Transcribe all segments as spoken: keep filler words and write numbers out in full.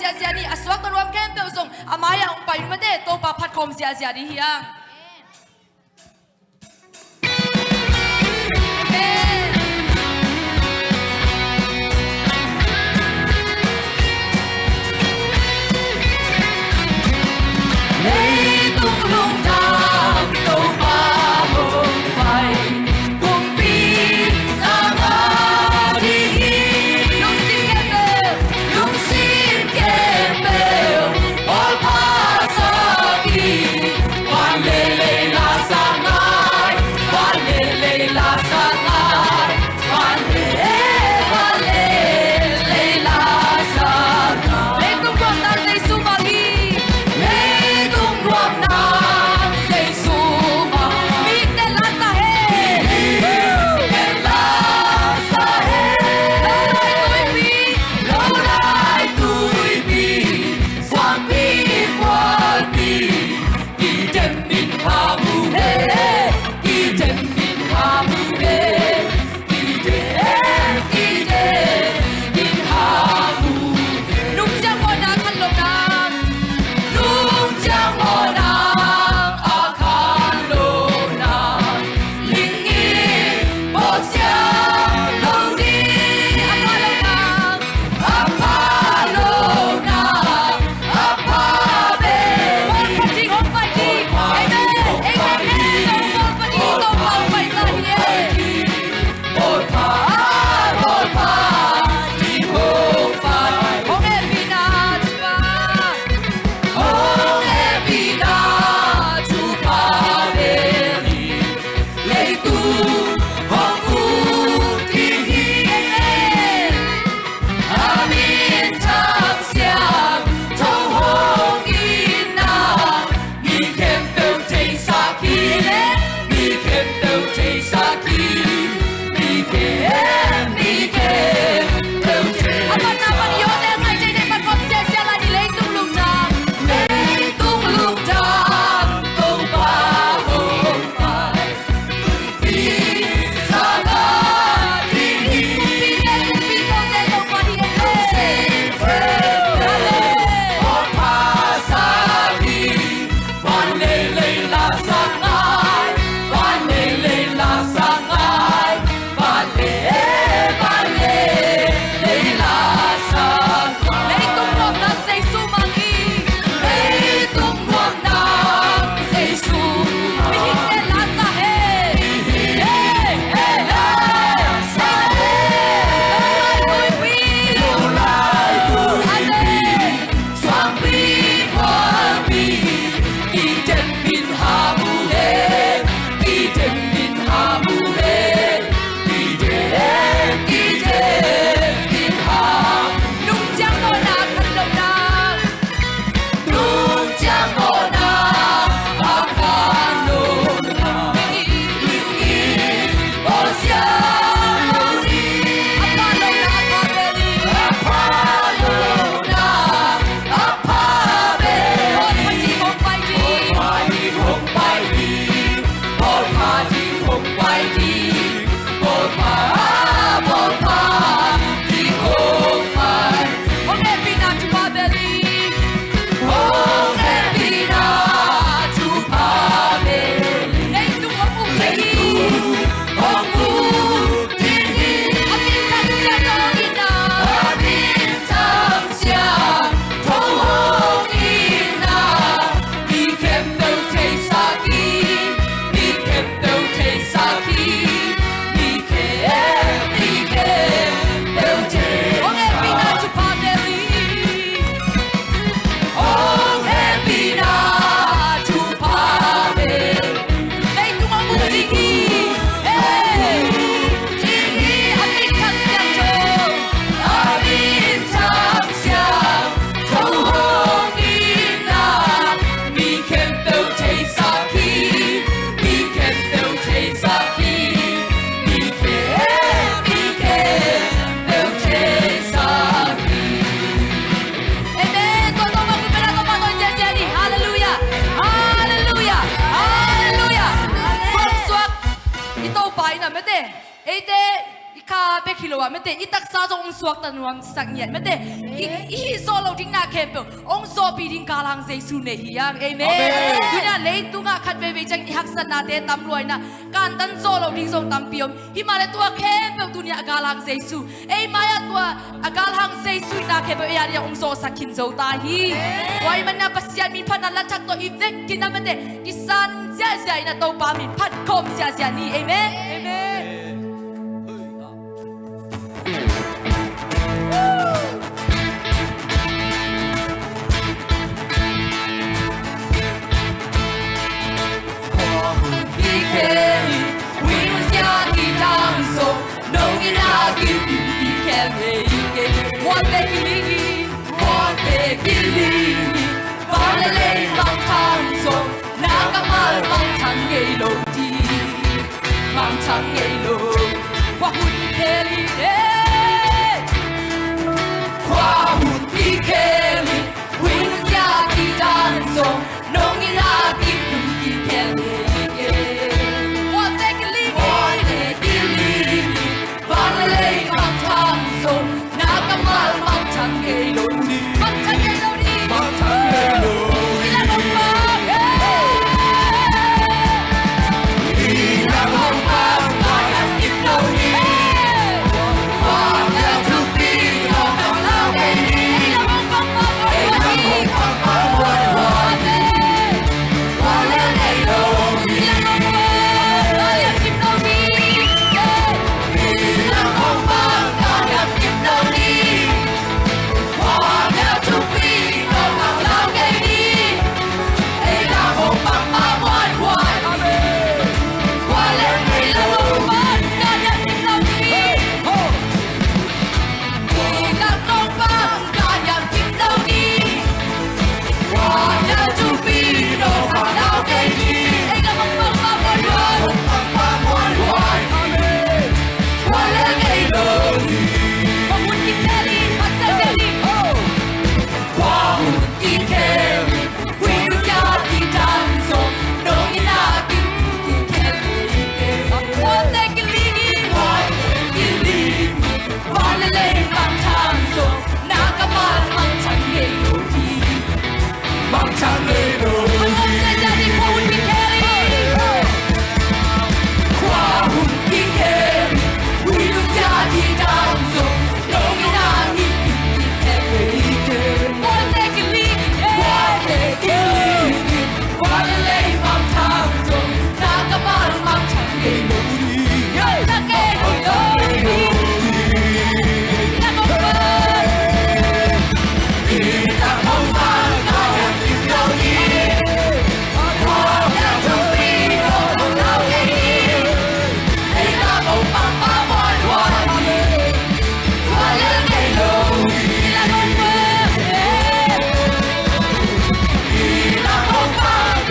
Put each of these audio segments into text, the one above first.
ziahziah ni, a suakta ruam khempeuh zong a mai-ah hong pai uh mate, Topa phat khawm ziahziah ding hi hang. Leitung lungdam Topa hong pai, kumpi zanga ding hi. Lungsim khempeuh, lungsim khempeuh, awlpha sak hi. Van le lei la sang nai, van le lei la sang nai. hi lo ah, mate, i taksa zong hong suakta nuamsak ngiat, mate, i, i hih zawh loh ding na khempeuh hong zawhpih ding galhang Jesu nei hi hang. Amen. Amen. Tuni-a leitungah khat veivei ciang i haksatnate tam lua in ah, kantan zawh loh ding zong tampi om. Himahleh tua khempeuh tuni-a galhang Jesu, ei mai-ah tua a galhang Jesu in na khempeuh ei a dingah hong zawhsak khin zo ta hi. Amen. Tua ahih manin ah Pasian min phatna la thak tawh i vekpi-in ah, mate, kisan ziahziah in ah Topa min phat khawm ziahziah ni. Amen. Amen. Mangthang ngei lo ding, mangthang ngei lo. Khua hun i khel hi, eh. Khua hun i khel hi, hun zia kitan zong, nong in a kitum kikhel hi, eh. Khuate kiling hi, khuate kiling hi. Van le lei mangthang zong, na kammal mangthang ngei lo ding. Mangthang ngei lo ding. Mangthang ngei lo ding. I la nong pang, eh. I la nong pang, mangthang ngei lo ding. Mangthang ngei lo ding. I la nong pang, mangthang ngei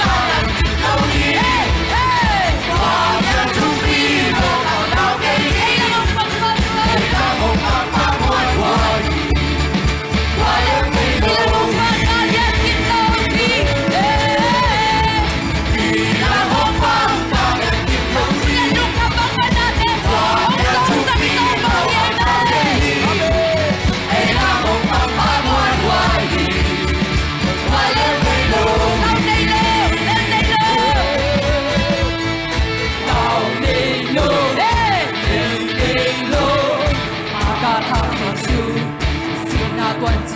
lo ding.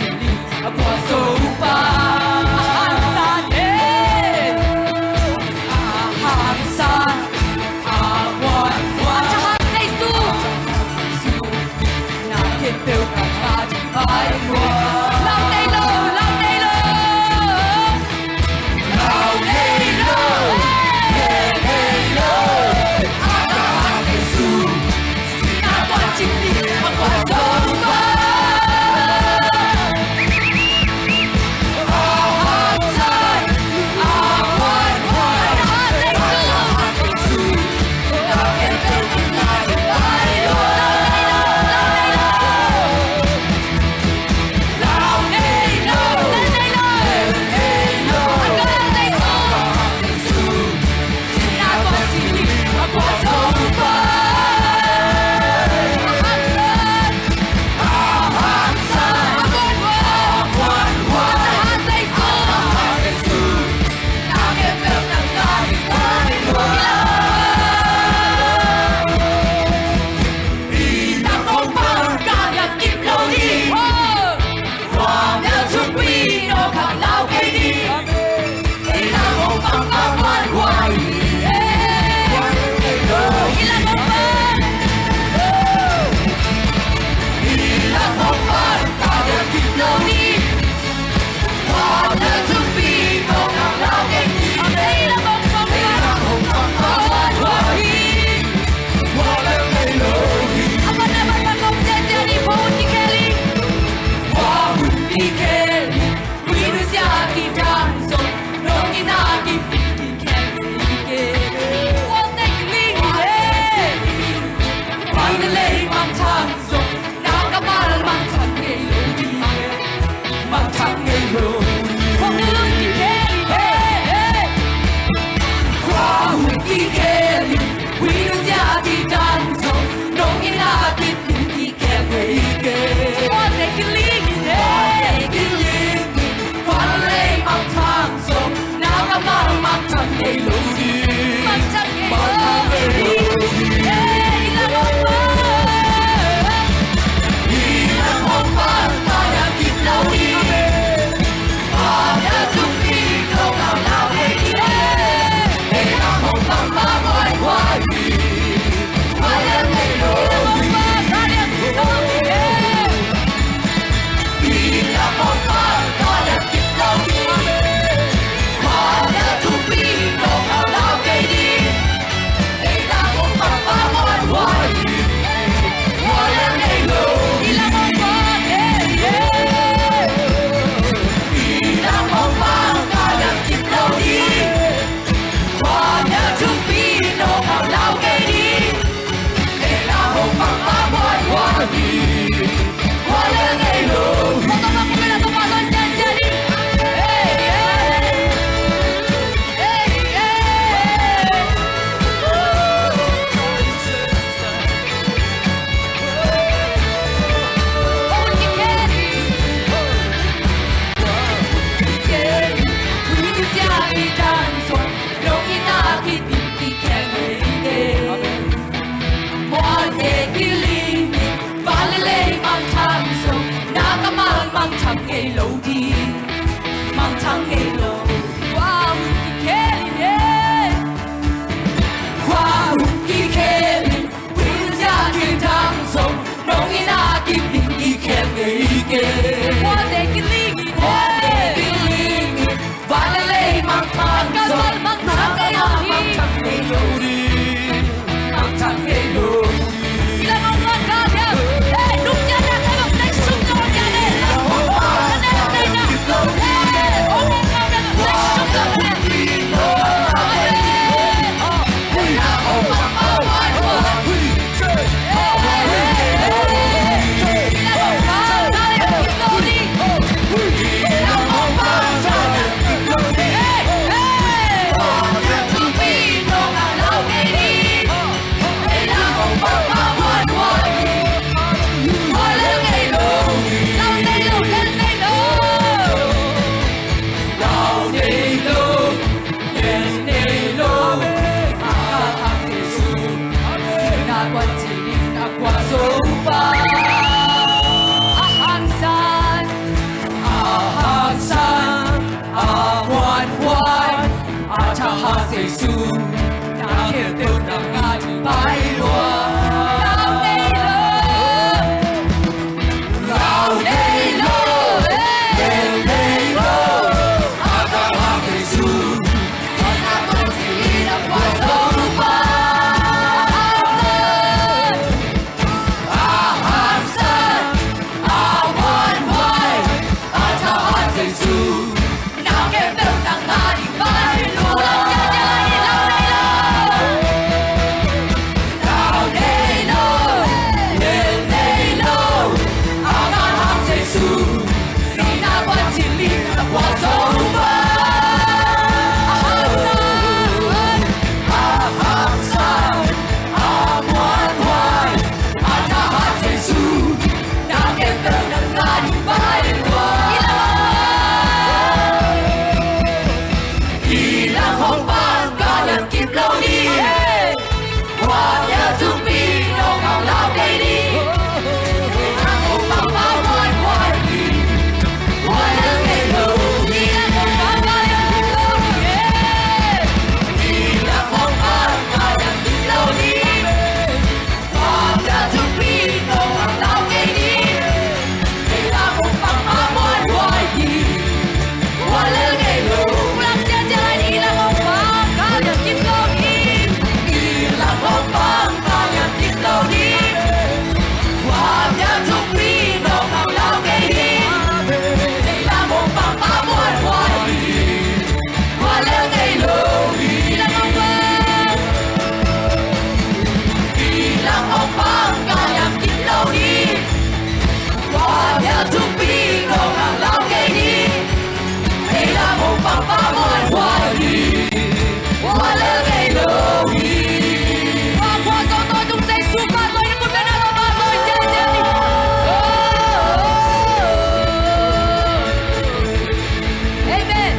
Amen.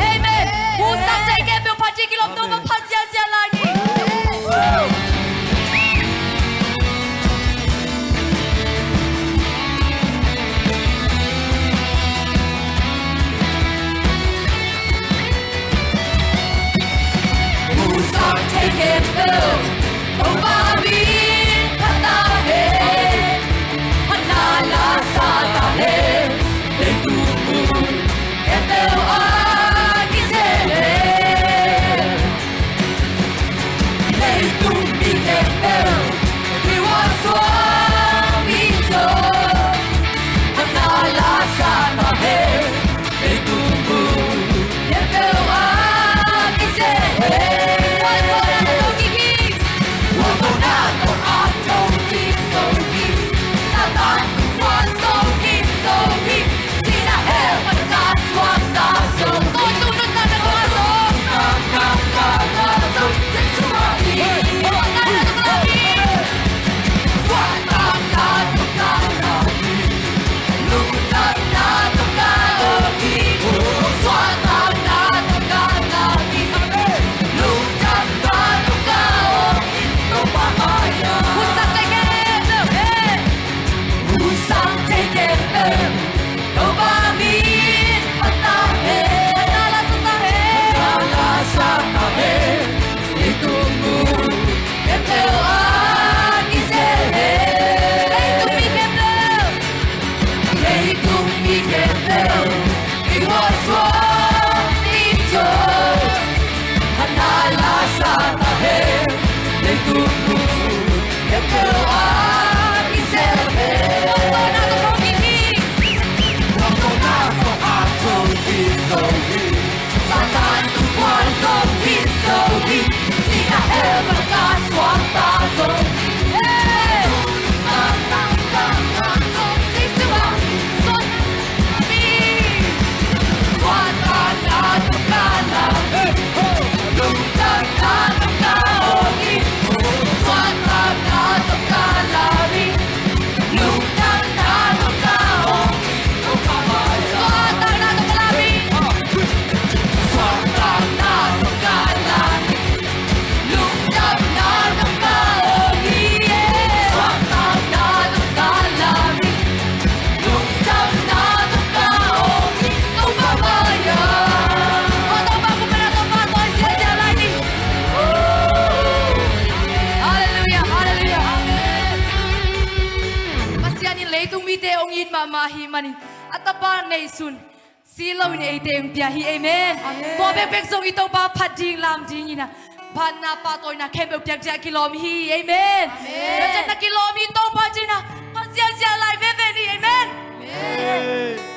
Amen. Hong sang thei khempeuh phat ding kilawm, Topa phat ziahziah lai ni. Hong sang thei khempeuh Topa min phat ta hen. Phat na la sa ta hen. Leitung mun khempeuh a kizel hen. Leitung mi khempeuh i huatsuak mi zong phat na la sa ta hen. Leitung mun khempeuh a kizel hen. Hallelujah, hallelujah. Amen. Pasian in leitung mite hong it mahmah ahih manin a Tapa neihsun si loin eite hong pia hi. Amen. Amen. Tua bekbek zong i Topa phat ding lam dingin a phatna pahtawina khempeuh piak ding a kilawm hi. Amen. Amen. Piak ding a kilawm hi Topa cihna. Phat ziahziah lai veve ni. Amen. Amen.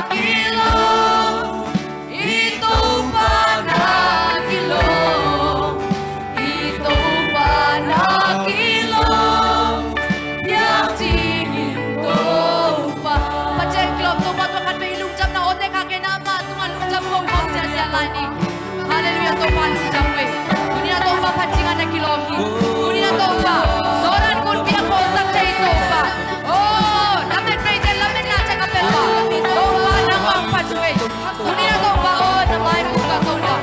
Kilawm, i Topa na kilawm, i Topa na kilawm, biak dingin Topa. Pasian kilawm, Topa tungah khatvei lungdamna awte khak in, amah tungah lungdam khawm khawm ziahziah lai ni. Halleluiah, Topa lungdam ve. Tuni-in ah Topa phat dingin na kilawm hi. Tuni-in ah Topa, Jordan gunpi a khawlsak thei Topa. Oh, lametbeite lametna thak a pia Topa. Topa nangmah phat ve. Tuni-in ah Topa, oh, na mai buk ah Topa.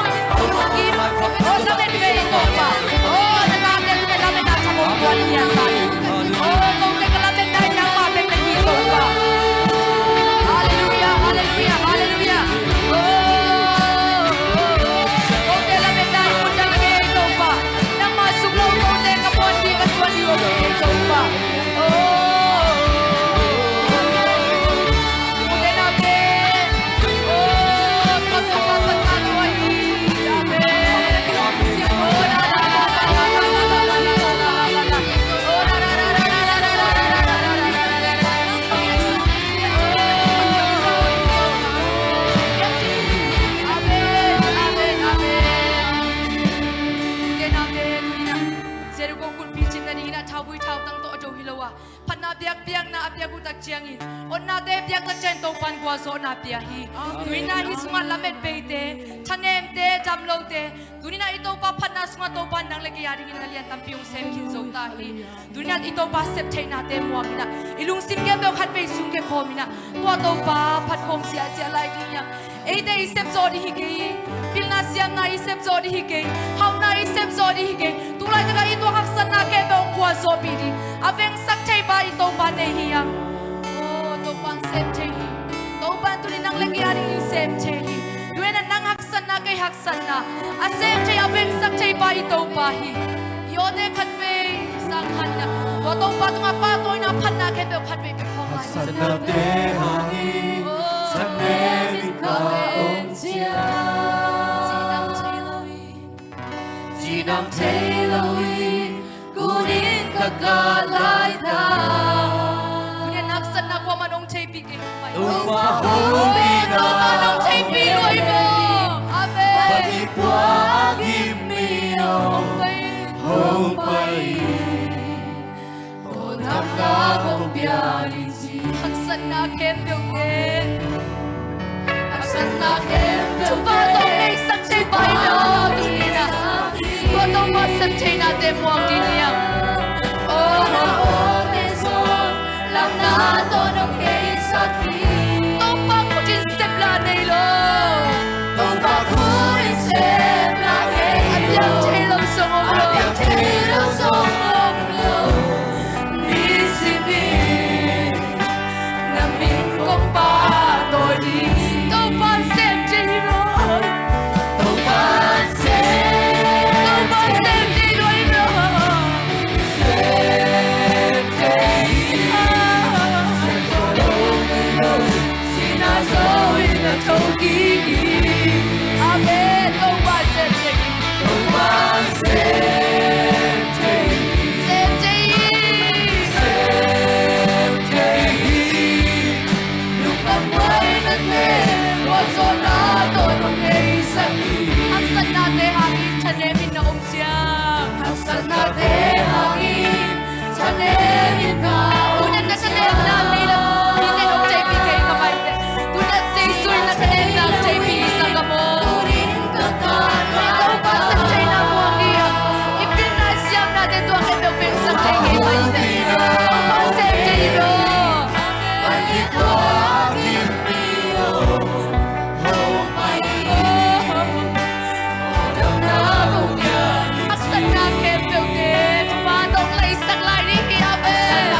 Oh, lametbei Topa. Oh, na tate tuni-in lametna thak hong pia ni a ta. Oh, kote ka lametna in nangmah bek na hi Topa. Halleluiah, halleluiah, halleluiah. Oh, kote lametna in mun dang hi Topa. Nangmah suk lo kote ka puan hi ka suan hi Topa. Oh, kote na te. Oh, ka suk ka puan ka suan hi. Amen. Oh, la, la, la. Jeriko kulpi cimna dingin ah thauvui thautang tawh a do hi lo a, phatna biakpiakna a piak uh tak ciangin, otnate piak tak ciangin Topa'n gualzawhna pia hi. Tuni-in ah hih sungah lametbeite, thanemte, damlote, tuni-in ah i Topa phatna sungah Topa'n nang le kei a dingin na lian tampi hong sem khin zo ta hi. Tuni-in ah i Topa sep theihnate muang in ah, i lungsim khempeuh khatvei sungkhia khawm in ah, tua Topa phat khawm ziahziah lai ding hi hang. Eite i sep zawh ding hi kei, pilna siamna i sep zawh ding hi kei, hauhna i sep zawh ding hi kei. Tulaitak ah i tuak haksatna khempeuh hong gualzawhpih ding, a vengsak thei pa i Topa nei hi hang. Oh, Topa'n sem thei hi. Topa'n tuni-in nang le kei a dingin sem thei hi. Tuni-in ah nang haksatna, kei haksatna a sem thei, a vengsak thei pa i Topa hi. I awte khatvei sang khat in ah tua Topa tungah pahtawina, phatna khempeuh khatvei pia khawm lai. Haksatnate hangin thanemin ka om ciang, cidam thei loin, cidam thei loin, kunin ka kah laitak. Tuni-in haksatna kuamah in hong theipih kei hong pai. Topa hong pai. Topa hong theipih lua hi maw. Amen. Hong pai. Hong pai. Haksatna khempeuh te, haksatna khempeuh te, Topa tawh ngeisak thei pa in ah, tuni-in ah tua Topa sep theihnate muang ding hi hang. Oh, Topa khut in sep la nei lo. Topa khut in sep la nei lo. A piang thei lo zong om lo. A piang thei lo zong om lo. Nisimin na min kong pahtawi ding. Topa sem thei hi lo. Topa sem. Topa sem thei lo hi lo. Sem thei hi. Sem thei lo hi lo. Sihna zo in a tho kik hi. Amen. Topa sem thei hi. Topa sem thei hi. Sem thei hi. Sem thei hi. Lungkam buaina te, gualzawhna tawh nong ngeisak hi. Haksatnate hangin thanemin na om ciang. Haksatnate hangin thanemin ka om ciang. Tuni-in na thanemna mi le mite nong ceipih kei ka maite. Tuni-in Jesu in na thanemna ceipih sak a maw. Tuni-in Topa sep theihna muang hi a, i pilna siamnate tua khempeuh vengsak thei kei maite. Topa sem thei hi lo. Haksatna khempeuhte Topa tawh leisak lai ding hi. Amen.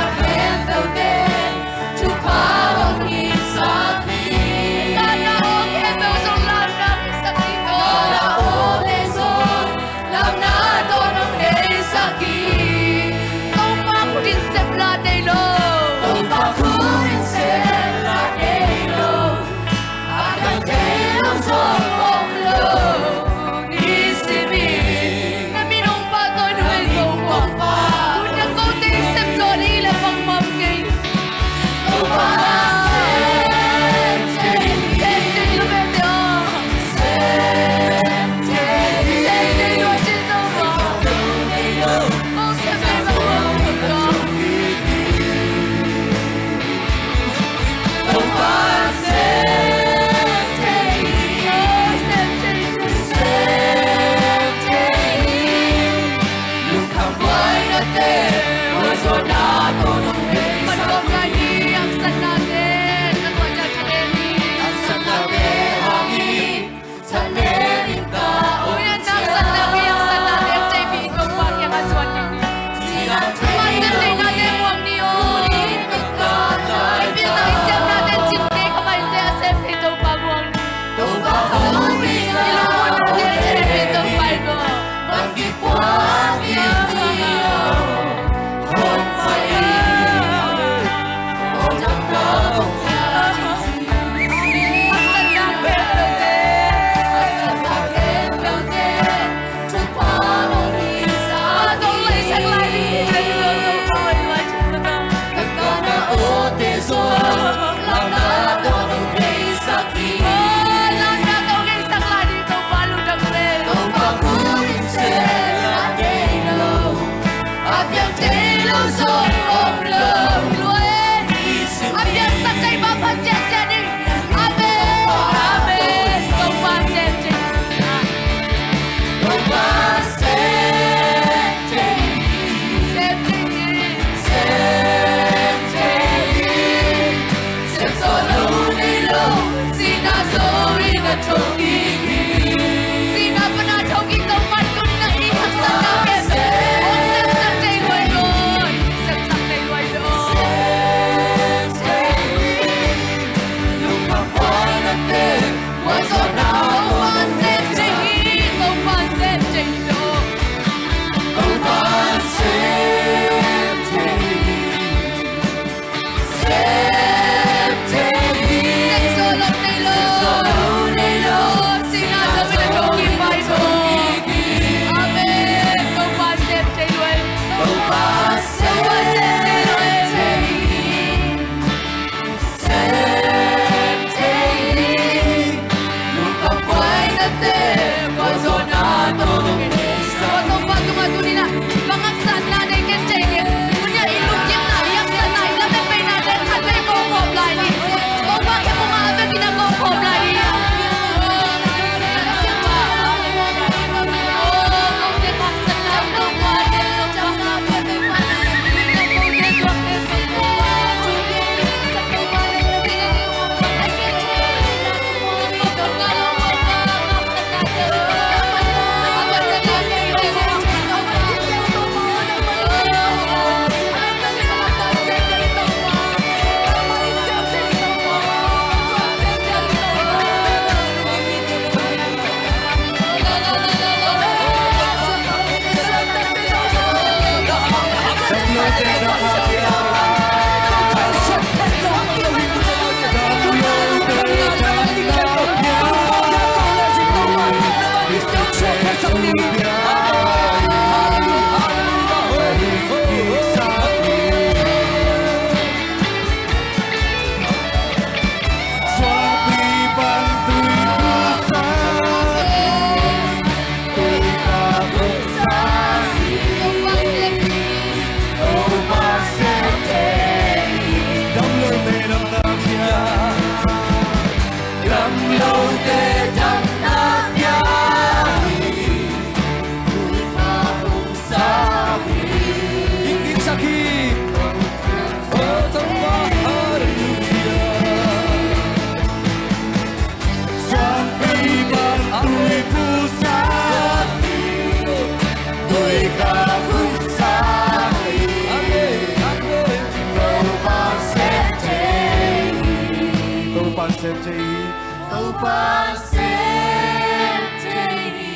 Topa sem thei hi,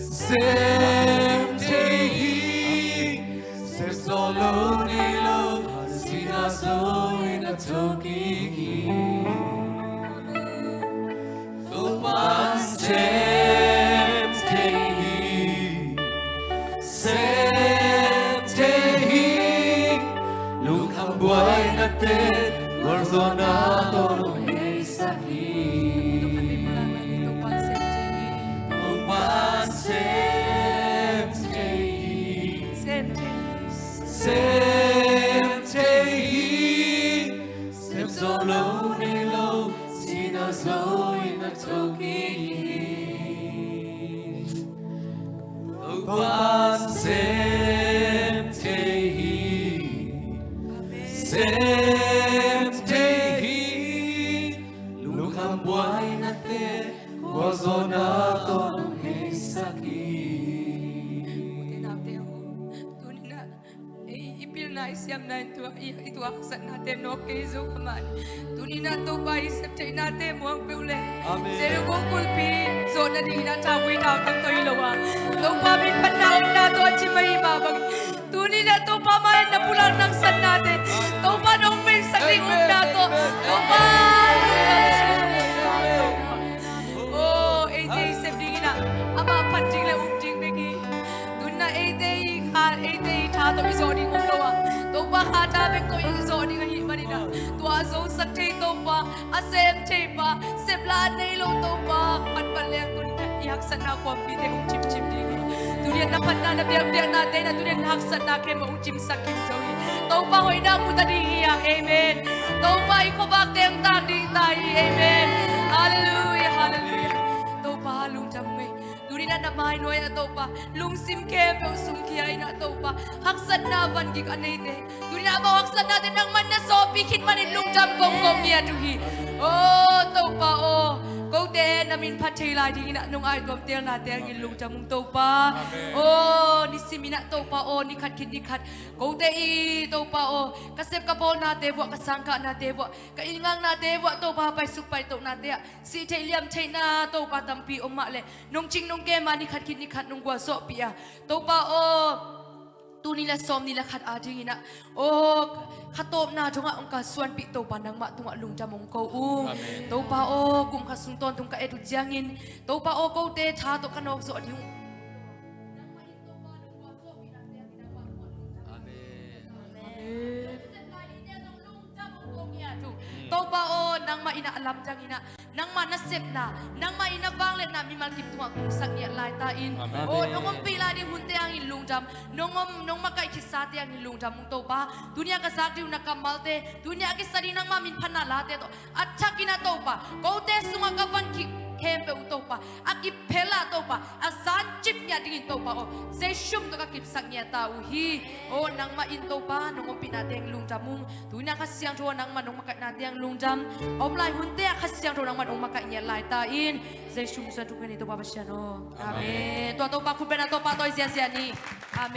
sem thei hi, sem zo lo nei lo, sihna zo in a thokik hi. Topa sem thei hi, sem thei hi, lungkham buainate gualzawhna tawh hong heisak hi. Topa sem thei hi. Topa sem thei hi. Sem thei hi. Sem thei hi. Sem zo lo nei lo, sihna zo in a thokik hi. Topa sem thei hi, sem thei hi, lungkham buainate gualzawhna tawh hong heisak hi. Tuni-in ah ei i pilna, i siamna in tua, i, i tua haksatnate nawk kei zo ka mah ni. Tuni-in ah Topa i septheihnate muang peuh le. Amen. Jericho kulhpi zawh nadingin ah thauvui thautang tawh hi lo a, Topa min phatna omna tawh a cim ahih mah bangin, tuni-in ah Topa mai-ah na pulak nangsangnate, Topa nong veisak ding upna tawh, Topa. Oh, eite i sep dingin ah amah phat ding le um ding bek hi. Tuni-in ah eite i kha, eite i tha tawh i zawh ding om lo a, Topa kha tha bek tawh i zawh ding ahih manin ah, tua a zosak thei Topa, a sem thei pa, sep la a nei lo Topa, phat phat leng tuni-in ah i haksatna kuampite hong cimcim ding hi. Tuni-in ah na phatna, na biakpiaknate in ah tuni-in ah na haksatna khempeuh hong cimsak kim zo hi. Topa hoihna mu ta ding hi hang. Amen. Topa i khuavakte hong tang ding ta hi. Amen. Halleluiah, halleluiah. Topa lungdam ung ei. Tuni-in ah na mai nuai-ah Topa, lungsim khempeuh sungkhia in ah Topa, haksatna van gik a neite, tuni-in ah amau haksatnate nangman na zawhpih khit manin lungdam kong ko ngiat uh hi. Oh Topa aw, kote na min phat thei lai dingin ah nong aituamtelnate hangin lungdam ung Topa. Amen. Oh nisimin ah Topa aw, ni khat khit ni khat kote i Topa aw, ka sep ka bawlnate vuah, ka sangkahnate vuah, ka inngahnate vuah Topa, paisuk paitohnate ah sih theih liam theihna Topa tampi om mah leh, nong cing nong kem a, ni khat khit ni khat nong gualzawhpih a, Topa aw, tul nih le sawm nih le khat adingin ah, aw, kha tawpna dongah hong kalsuanpih Topa nangmah tungah lungdam hong ko ung. Amen. Topa aw, kum khat sung tawntung ka et uh ciangin, Topa aw, kote tha tawh ka nawk zawh ding uh. Amen. Topa aw, nangmah in ah a lamdang in ah, nangmah nasepna, nangmah in na vangliatna mimal kim tungah kungsak ngiat lai ta in. Amen. Aw, nong ompih lai ding hunte hangin lungdam, nong om, nong makaih khisate hangin lungdam ung Topa. Tuni-a ka zak ding uh na kammalte, tuni-a kisa ding nangmah min phatna late tawh a thakin ah Topa, kote sungah ka van khempeuh uh Topa, a kiphel ah Topa, a zancip ngiat dingin Topa aw, Jesu min tawh ka kipsak ngiat ta uh hi. Aw, nangmah in Topa nong ompihnate hangin lungdam ung. Tuni-a Kha Siangtho aw, nangmah nong makaihnate hangin lungdam. A om lai hunte ah Kha Siangtho nangmah nong makaih ngiat lai ta in. Jesu min suang thum ka nei Topa Pasian aw. Amen. Amen. Tua Topa khut bengah Topa tawh i ziahziah ni. Amen.